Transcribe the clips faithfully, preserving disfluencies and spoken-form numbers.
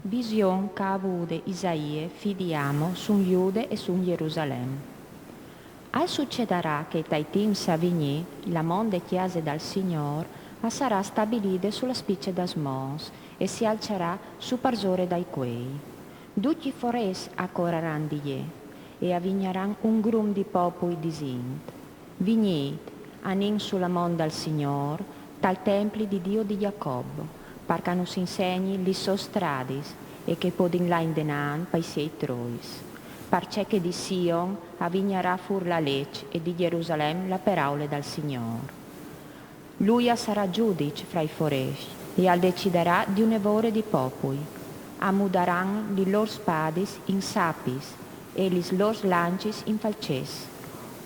Vision ch'a vude Isaie, fi di Amo, sun Jude e sun Jerusalem. Al sucedarà che tai timps a vignî, la monde cjase dal Signôr a sarà stabilide su la spice das mons e si alçarà su parsore dai cuei. Ducj i forês a coraran di jê e a vignaran un grum di popui disint: Vignît, anìn su la mont dal Signôr, tal templi di Diu di Jacob, par ch'a nus insegni lis sôs stradis e che podìn lâ indenant pai siei trois. Parcè che di Sion a vignarà fûr la leç e di Jerusalem la peraule dal Signôr. Lui a sarà judiç fra i forês e al decidarà di une vore di popui. A mudaran lis lôr spadis in sapis e lis lôr lancis in falcês.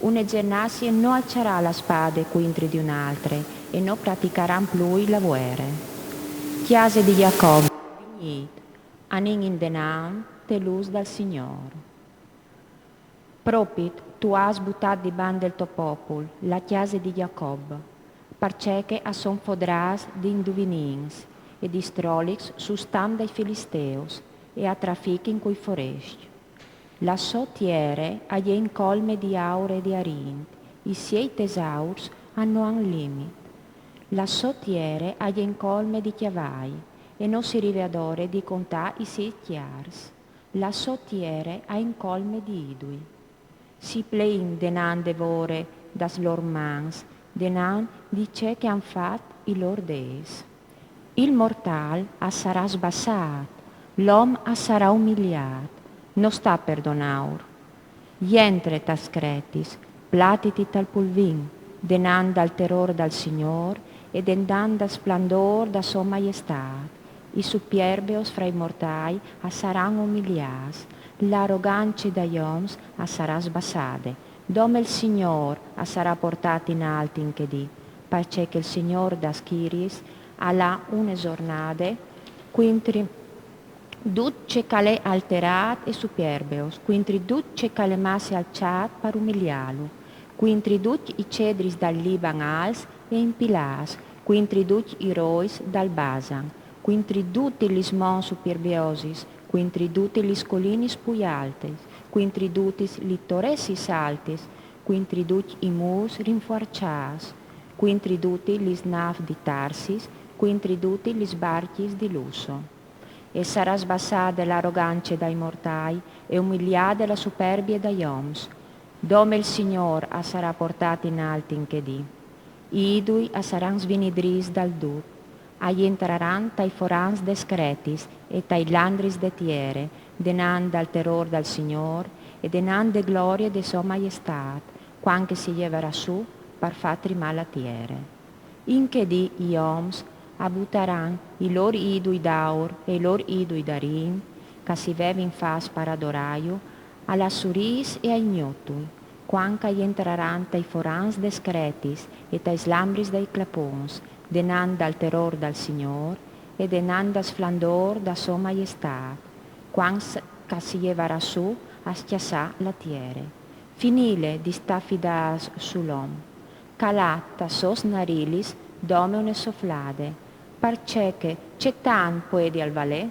Une gjenazie no alçarà la spade cuintri di une altre e no praticaran plui la vuere. Cjase di Jacob, vignît, anìn indenant te lûs dal Signôr. Propit tu âs butât di bande il to popul, la cjase di Jacob, parcè che a son fodrâts di induvinins e di strolics sul stam dai Filisteus e a trafichin cui forescj. La sô tiere a je incolme di aur e di arint, i siei tesaurs a no àn limit. La sô tiere a je incolme di cjavai e no si rive adore di contâ i siei cjars. La sô tiere a je incolme di idui. Si plein denant de vore das lôr mans, denant di ce che a àn fat i lôr dês. Il mortâl a sarà sbassât, l'om a sarà umiliât, no sta perdonâur. Jentre tas cretis, platiti tal pulvin, denant dal terôr dal Signôr e denant dal splendôr da sô maiestât. I supierbeus fra i mortâi a saran umiliâts, la arogance dai oms a sarà sbassade. Dome il Signôr a sarà portât in alt in chê dì, parcè che il Signôr das schiriis al à une zornade cuintri dut ce ch'al è alterât e supierbeus, cuintri dut ce ch'al è masse alçât par umiliâlu, cuintri ducj i cedris dal Liban alts e impilâts, cuintri ducj i rois dal Basan, cuintri dutis lis monts supierbiosis, cuintri dutis lis colinis plui altis, cuintri dutis lis toressis altis, cuintri ducj i mûrs rinfuarçâts, cuintri dutis lis nâfs di Tarsis, cuintri dutis lis barcjis di lusso. E sarà sbassade la arogance dai mortâi e umiliade la superbie dai oms. Dome il Signôr a sarà portât in alt in chê dì. I idui a saran svinidrîts dal dut. A jentraran tai forans des cretis e tais landris de tiere, denant dal terôr dal Signôr e denant de glorie de sô maiestât, cuant che si jevarà sù par fâ trimâ la tiere. In chê dì i oms a butaran i lôr idui d'aur e i lôr idui d'arint, ch'a si vevin fats par adorâju, a las surîs e ai gnotui, cuant ch'a jentraran tai forans des cretis e tais lambris dai clapons, denant dal terôr dal Signôr e denant dal splendôr da sô maiestât, cuant ch'a si jevarà sù a scjassâ la tiere. Finile di stâ fidâts sul om. Calât tas sôs narilis dome une soflade, parcè che ce tant puedial valê?